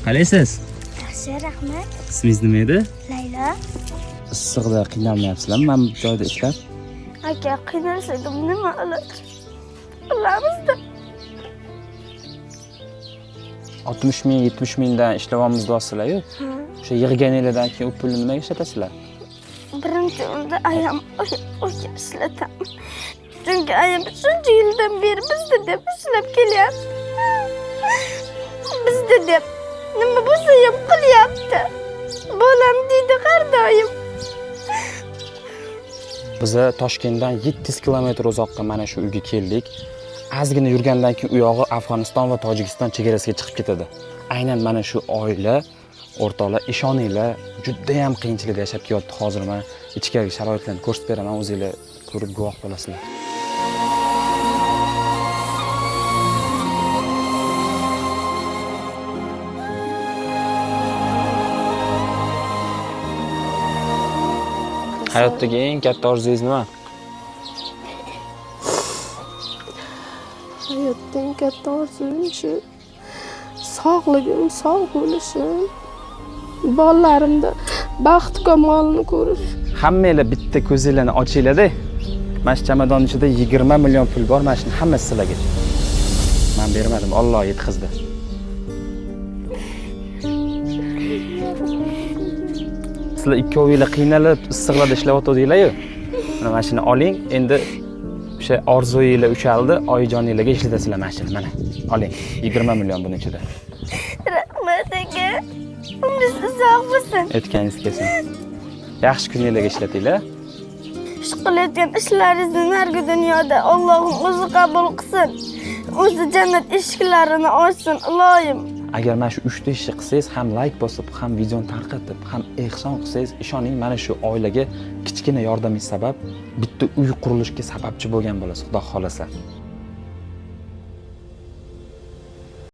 Qalaysiz? Yaxshi, rahmat. Ismingiz nima edi? Laylo. Issiqda qiynalmayapsizlarmi mana bu joyda ishlab? Aka, qiynalsak nima iloj? Qilamizda. 60 ming, 70 mingdan ishlayapmiz deyapsizlar-yu. O'sha yig'ganinglardan keyin u pulni nimaga ishlatasizlar? Birinchi o'rinda ayam o'sha ishlataman. Chunki ayam shuncha yildan beri bizda deb ishlab kelyapti. Bizda deb nima bo'lsa ham qilyapti. Bolam deydi har doim. Biza Toshkentdan 700 kilometr uzoqqa mana shu uyga keldik. Ozgina yurgandan keyin u yog'i Afg'oniston va Tojikiston chegarasiga chiqib ketadi. Aynan mana shu oila, o'rtoqlar, ishoninglar, juda ham qiyinchilikda yashab kelyapti. Hozir men ichkari sharoitlarni ko'rsatib beraman, o'zinglar ko'rib guvoh bo'lasizlar. Hayotdagi eng katta orzungiz nima? Hayotda eng katta orzum shu sog'ligim, sog' bo'lishim, bolalarimda baxt kamolini ko'rish. Hammanglar bitta ko'zinglarni ochinglar-da. Mana shu chamadonning ichida 20 million pul bor, mana shuni hammasi sizlarga. Men bermadim, Alloh yetkazdi. Sizlar ikkovinglar qiynalib issiqlarda ishlayotgandinglar-yu. Mana shuni oling, endi o'sha orzuyinglar ushaldi, oyijoninglarga ishlatasizlar mana shuni, mana. Oling, 20 million buning ichida. Rahmat aka. Umringiz uzoq bo'lsin. Aytganingiz kelsin. Yaxshi kuninglarga ishlatinglar. Shu qilayotgan ishlaringizni nargi dunyoda Allohim o'zi qabul qilsin. O'zi jannat eshiklarini ochsin, iloyim. Agar mana shu 3 ta ishni qilsangiz, ham like bosib, ham videoni tarqatib, ham ehson qilsangiz, ishoning, mana shu oilaga kichkina yordamingiz sabab bitta uy qurilishiga sababchi bo'lgan bo'lasiz, Xudo xolasa.